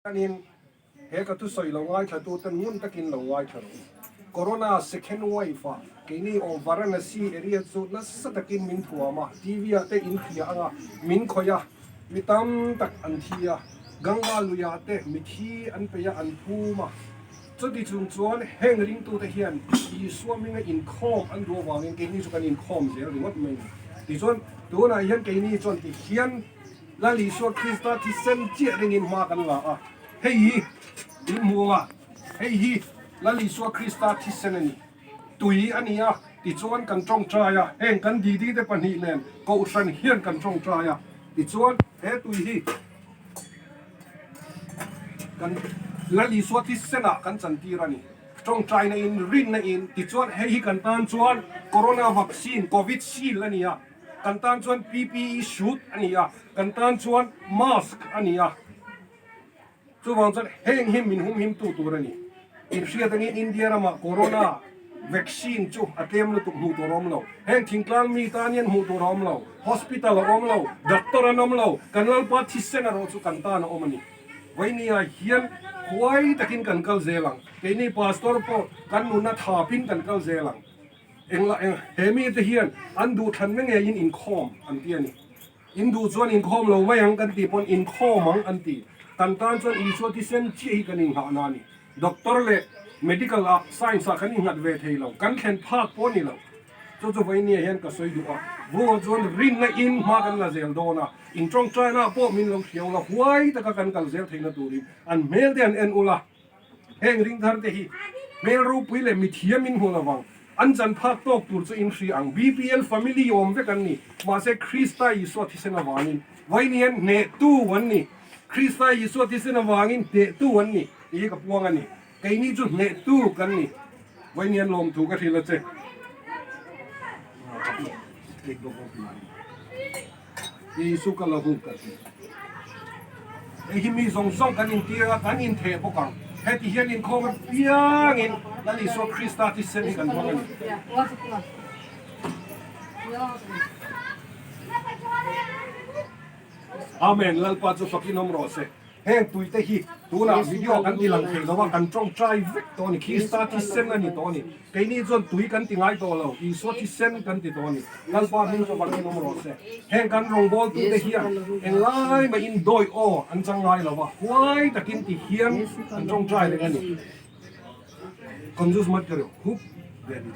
Chuanin he ka thusawi lo ngaithlatuten ngun takin lo ngaithla rawh u. Corona second wave ah keini aw Varanasi area chu nasa takin min thuam a, TV ah te in hria anga min khawih a, mi tam tak an thi a, Ganga lui ah te mi thi an peih a an phum a. Chuti chung chuan heng ringtute hian Isua hminga inkhawm an duh avangin keini chu kan inkhawm zel ringawt mai a ni. Tichuan tunah hian keini chuan ti hian Lal Isua Krista thisen chiah ringin hma kan la a, hei hi in hmu anga, hei hi Lal Isua Krista thisen a ni, tui a ni a, tichuan kan tawngtai a, heng kan didi te pahnih nen Kohhran hian kan tawngtai a, tichuan he tui hi kan Lal Isua thisenah kan chantir a ni, tawngtaina in, rinna in, tichuan hei hi kan tan chuan Corona vaccine, Covid shield a ni a. Kan tan chuan PPE suit a ni a, kan tan chuan mask a ni a. Chuvang chuan heng hi min humhimtu tur a ni. Inhriat angin India ramah corona vaccine chu a tlem lutuk hmuh tur a awm lo. Heng thingtlang mi tan hian hmuh tur a awm lo. Hospital a awm lo, doctor an awm lo, kan Lalpa thisen erawh chu kan tan a awm a ni. Vainia hian huai takin kan kal zel ang. Keini pastor pawh kan nunna thapin kan kal zel ang. Englah eng he mite hian an duhthlanna ngeiin inkhawm an ti a ni. In duh chuan inkhawm lo mai ang kan tih pawn inkhawm ang an ti. Kan tan chuan Isua thisen chiah hi kan inghahna a ni. Doctor leh medical ah science ah kan inghat ve thei lo, kan thlen phak pawh a ni lo. Chu chu Vainia hian ka sawi duh a, Vunga chuan rinna in hma kan la zel dawn a, in tawngtaina ah pawh min lo hriau la, huai taka kan kal zel theihna turin an hmel te an en ula. Heng ringthar te hi hmel ropui leh mithiam in hmu lovang, an chan phak tawk tur chu in hria ang. BPL family awm vek an ni, mahse Krista Isua thisen avangin Vainian hnehtu an ni. Krista Isua thisen avangin hnehtu an ni tih hi ka puang a ni. Keini chu hnehtu kan ni. Vainian lawmthu ka hrilh a che. Isu ka la hu ka ti. Hei hi mi zawng zawng kan intir a, kan intheh bawk ang. Heti hian inkhawm apiangin Lal Isua Krista thisen hi kan hmang a ni. Amen, Lalpa chu fakin awm rawh se. Heng tuite hi tunah video kan ti lang thei lo a, kan tawngtai vek tawh a ni. Krista thisen a ni tawh a ni. Keini chuan tui kan ti ngai tawh lo, Isua thisen kan ti tawh a ni. Lalpa hming chu vakin awm rawh se. Heng kan rawngbawltute hian englai mahin dawi aw an chang ngai lo va, huai takin ti hian an tawngtai reng a ni. Conjus mat ka reuh hup ve a ni.